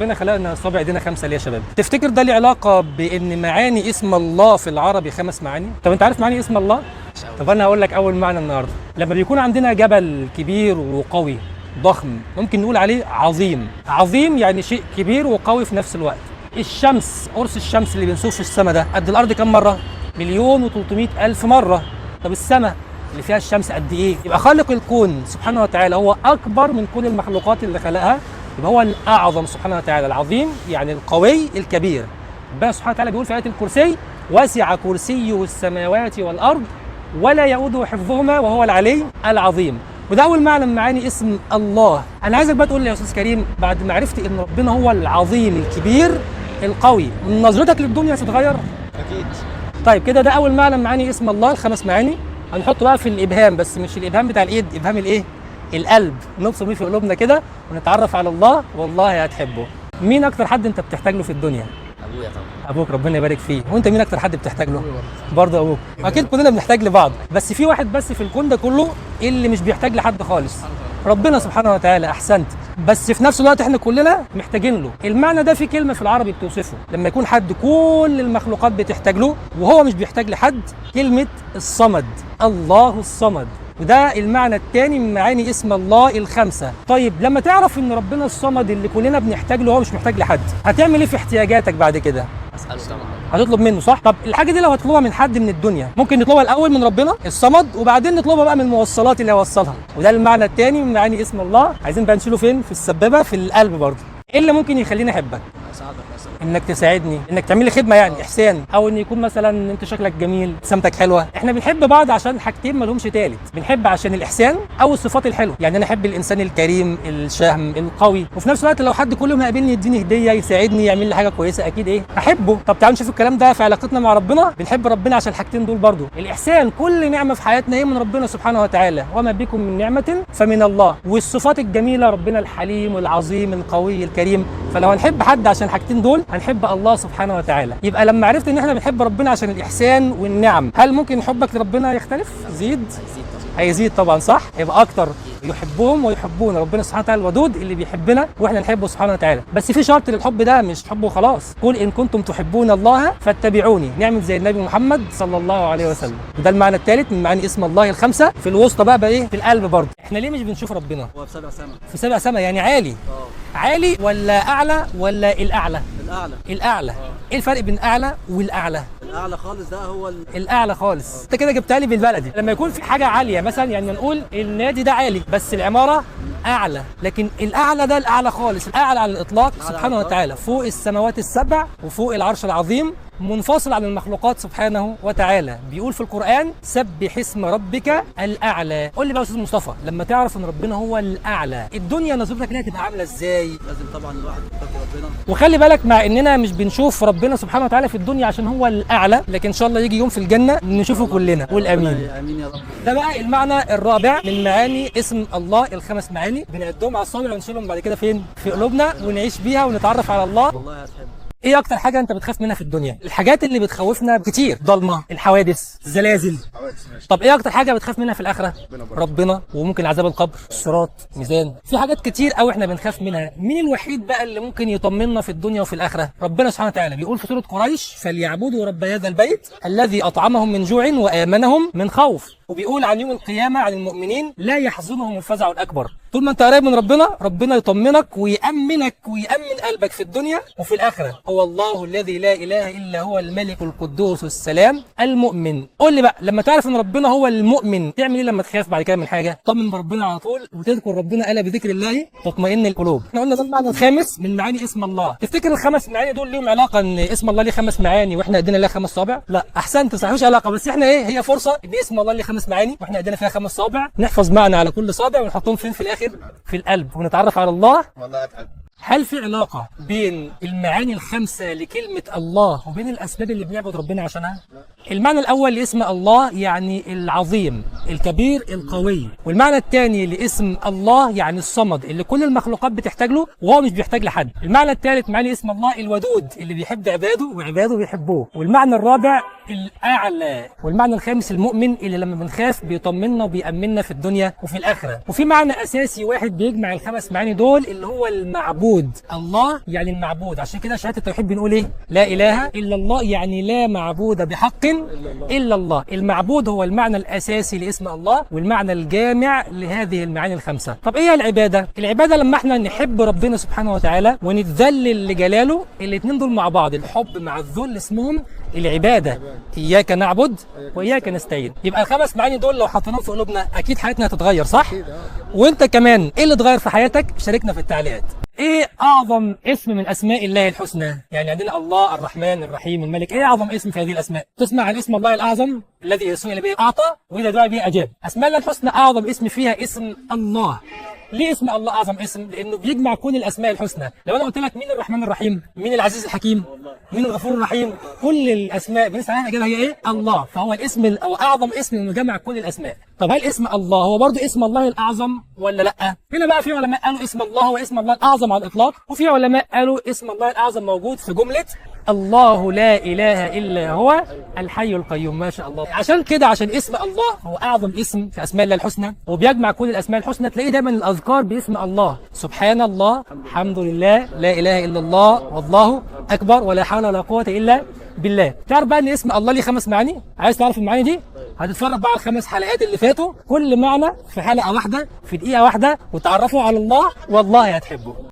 ربنا خلقنا صابع ايدينا 5 ليه يا شباب؟ تفتكر ده ليه علاقة بان معاني اسم الله في العربي 5 معاني؟ طب انت عارف معاني اسم الله؟ طب انا هقول لك اول معنى النهارده. لما بيكون عندنا جبل كبير وقوي ضخم ممكن نقول عليه عظيم. عظيم يعني شيء كبير وقوي في نفس الوقت. الشمس، قرص الشمس اللي بنشوفه في السماء ده قد الارض كم مرة؟ 1,300,000 مرة. طب السماء اللي فيها الشمس قد ايه؟ يبقى خالق الكون سبحانه وتعالى هو اكبر من كل المخلوقات اللي خلقها، يبقى هو الاعظم سبحانه وتعالى. العظيم يعني القوي الكبير. ربنا سبحانه وتعالى بيقول في آية الكرسي: وسع كرسيه السماوات والارض ولا يؤوده حفظهما وهو العلي العظيم. وده اول معنى من معاني اسم الله. انا عايزك بقى تقول لي يا استاذ كريم، بعد ما عرفت ان ربنا هو العظيم الكبير القوي، نظرتك للدنيا هتتغير؟ اكيد. طيب كده ده اول معنى من معاني اسم الله، الخمس معاني. هنحطه بقى في الابهام، بس مش الابهام بتاع الايد، ابهام الايه؟ القلب. نبصم بيه في قلوبنا كده ونتعرف على الله، والله هتحبه. مين اكتر حد انت بتحتاج له في الدنيا؟ ابويا طبعا. ابوك، ربنا يبارك فيه. وانت مين اكتر حد بتحتاج له؟ برضه ابوك. اكيد كلنا بنحتاج لبعض، بس في واحد بس في الكون ده كله اللي مش بيحتاج لحد خالص، ربنا سبحانه وتعالى. احسنت. بس في نفس الوقت احنا كلنا محتاجين له. المعنى ده في كلمة في العربي بتوصفه، لما يكون حد كل المخلوقات بتحتاج له وهو مش بيحتاج لحد، كلمة الصمد، الله الصمد. وده المعنى الثاني من معاني اسم الله الخمسة. طيب لما تعرف ان ربنا الصمد اللي كلنا بنحتاج له هو مش محتاج لحد، هتعمل ايه في احتياجاتك بعد كده؟ اساله طبعا. هتطلب منه، صح؟ طب الحاجة دي لو هتطلبها من حد من الدنيا، ممكن نطلبها الاول من ربنا الصمد، وبعدين نطلبها بقى من الموصلات اللي هيوصلها. وده المعنى الثاني من معاني اسم الله. عايزين بقى نشيله فين؟ في السبابة، في القلب برضه. ايه اللي ممكن يخليني احبك؟ اساعدك مثلا. انك تساعدني، انك تعمل لي خدمة، يعني احسان، او ان يكون مثلا انت شكلك جميل، ابتسامتك حلوة. احنا بنحب بعض عشان حاجتين ما لهمش تالت، بنحب عشان الاحسان او الصفات الحلوة. يعني انا احب الانسان الكريم الشهم القوي، وفي نفس الوقت لو حد كل يوم هيقابلني يديني هديه، يساعدني، يعمل لي حاجة كويسة، اكيد ايه؟ احبه. طب تعالوا نشوف الكلام ده في علاقتنا مع ربنا. بنحب ربنا عشان الحاجتين دول برضو. الاحسان، كل نعمه في حياتنا هي من ربنا سبحانه وتعالى، وما بكم من نعمه فمن الله. والصفات الجميلة، ربنا الحليم العظيم القوي الكريم. فلو هنحب حد عشان الحاجتين دول هنحب الله سبحانه وتعالى. يبقى لما عرفت ان احنا بنحب ربنا عشان الاحسان والنعم، هل ممكن حبك لربنا يختلف؟ زيد؟ هيزيد طبعا. هيزيد طبعا، صح؟ هيبقى اكتر. يحبهم ويحبون. ربنا سبحانه وتعالى الودود اللي بيحبنا واحنا نحبه سبحانه وتعالى. بس في شرط للحب ده، مش حبه وخلاص. قل ان كنتم تحبون الله فاتبعوني. نعمل زي النبي محمد صلى الله عليه وسلم. وده المعنى الثالث من معاني اسم الله الخمسة. في الوسطى بقى ايه؟ في القلب برضه. احنا ليه مش بنشوف ربنا؟ هو في 7 سما. في 7 سما، يعني عالي. عالي ولا اعلى ولا الاعلى؟ الاعلى. الاعلى. ايه الفرق بين اعلى والاعلى؟ الاعلى خالص ده هو الاعلى خالص. انت كده جبتها لي بالبلدي. لما يكون في حاجة عالية مثلا، يعني نقول النادي ده عالي بس العمارة اعلى، لكن الاعلى ده الاعلى خالص، الاعلى على الاطلاق سبحانه وتعالى، فوق السماوات السبع وفوق العرش العظيم، منفصل عن المخلوقات سبحانه وتعالى. بيقول في القرآن: سبح اسم ربك الأعلى. قول لي بقى يا أستاذ مصطفى، لما تعرف إن ربنا هو الأعلى، الدنيا نظرتك ليها تبقى عاملة إزاي؟ لازم طبعا الواحد يتقي ربنا. وخلي بالك، مع إننا مش بنشوف ربنا سبحانه وتعالى في الدنيا عشان هو الأعلى، لكن إن شاء الله يجي يوم في الجنة نشوفه كلنا. قول آمين. امين يا رب. ده بقى المعنى الرابع من معاني اسم الله، الخمس معاني بنعدهم على الصابع ونشيلهم بعد كده فين؟ في قلوبنا، ونعيش بيها ونتعرف على الله. والله هتحب. ايه اكتر حاجة انت بتخاف منها في الدنيا؟ الحاجات اللي بتخوفنا كتير، ضلمة، الحوادث، الزلازل. طب ايه اكتر حاجة بتخاف منها في الاخرة؟ ربنا، وممكن عذاب القبر، الصراط، ميزان. في حاجات كتير قوي احنا بنخاف منها. مين الوحيد بقى اللي ممكن يطمنا في الدنيا وفي الاخرة؟ ربنا سبحانه وتعالى. بيقول في سورة قريش: فليعبدوا رب هذا البيت الذي اطعمهم من جوع وامنهم من خوف. وبيقول عن يوم القيامة عن المؤمنين: لا يحزنهم الفزع الاكبر. طول ما انت قريب من ربنا، ربنا يطمنك ويأمنك ويأمن قلبك في الدنيا وفي الآخرة. هو الله الذي لا إله إلا هو الملك القدوس السلام المؤمن. قول لي بقى، لما تعرف ان ربنا هو المؤمن، تعمل ايه لما تخاف بعد كده من حاجة؟ طمن ربنا على طول وتذكر ربنا. ألا بذكر الله تطمئن القلوب. احنا قلنا ده المعنى الخامس من معاني اسم الله. تفتكر الخمس معاني دول ليهم علاقة ان اسم الله ليه 5 معاني واحنا ايدينا لها 5 صوابع؟ لا، احسنت، صح، مفيش علاقة. بس احنا ايه، هي فرصة ان اسم الله ليه 5 معاني واحنا ايدينا فيها 5 صوابع، نحفظ معنى على كل صابع ونحطهم فين في الاخر؟ في القلب، ونتعرف على الله. والله هتحب. هل في علاقة بين المعاني الخمسة لكلمة الله وبين الأسباب اللي بنعبد ربنا عشانها؟ المعنى الأول لاسم الله يعني العظيم الكبير القوي، والمعنى الثاني لاسم الله يعني الصمد اللي كل المخلوقات بتحتاج له وهو مش بيحتاج لحد. المعنى الثالث معاني اسم الله الودود اللي بيحب عباده وعباده بيحبوه. والمعنى الرابع الأعلى. والمعنى الخامس المؤمن اللي لما بنخاف بيطمنا وبيأمننا في الدنيا وفي الآخرة. وفي معنى أساسي واحد بيجمع الخمس معاني دول اللي هو المعبود. المعبود. الله يعني المعبود، عشان كده شهادة التوحيد بنقول ايه؟ لا اله الا الله، يعني لا معبود بحق الا الله. المعبود هو المعنى الاساسي لاسم الله والمعنى الجامع لهذه المعاني الخمسة. طب ايه العبادة؟ العبادة لما احنا نحب ربنا سبحانه وتعالى ونتذلل لجلاله، الاثنين دول مع بعض، الحب مع الذل اسمهم العبادة. اياك نعبد واياك نستعين. يبقى الخمس معاني دول لو حطيناهم في قلوبنا اكيد حياتنا هتتغير، صح؟ وانت كمان ايه اللي اتغير في حياتك؟ شاركنا في التعليقات. ايه اعظم اسم من اسماء الله الحسنى؟ يعني عندنا الله، الرحمن، الرحيم، الملك، ايه اعظم اسم في هذه الاسماء؟ تسمع عن اسم الله الاعظم الذي سئل به اعطى واذا دعا به اجاب. اسماء الله الحسنى اعظم اسم فيها اسم الله. ليه اسم الله اعظم اسم؟ لانه بيجمع كل الاسماء الحسنى. لو انا قلت لك مين الرحمن الرحيم؟ مين العزيز الحكيم؟ مين الغفور الرحيم؟ كل الاسماء بنسال عنها كده هي ايه؟ الله. فهو الاسم او اعظم اسم انه جمع كل الاسماء. طب هل اسم الله هو برضه اسم الله الاعظم ولا لا؟ هنا بقى في علماء قالوا اسم الله هو اسم الله الاعظم على الاطلاق، وفي علماء قالوا اسم الله الاعظم موجود في جملة الله لا اله الا هو الحي القيوم. ما شاء الله. عشان كده، عشان اسم الله هو اعظم اسم في اسماء الله الحسنى وبيجمع كل الاسماء الحسنى، تلاقيه دايما الاذكار باسم الله: سبحان الله، الحمد لله، لا اله الا الله، والله اكبر، ولا حول ولا قوة الا بالله. تعرف بقى ان اسم الله ليه 5 معاني؟ عايز تعرف المعاني دي؟ هتتفرج بقى على ال5 حلقات اللي فاتوا، كل معنى في حلقة واحدة في دقيقة واحدة، وتعرفوا على الله والله هتحبه.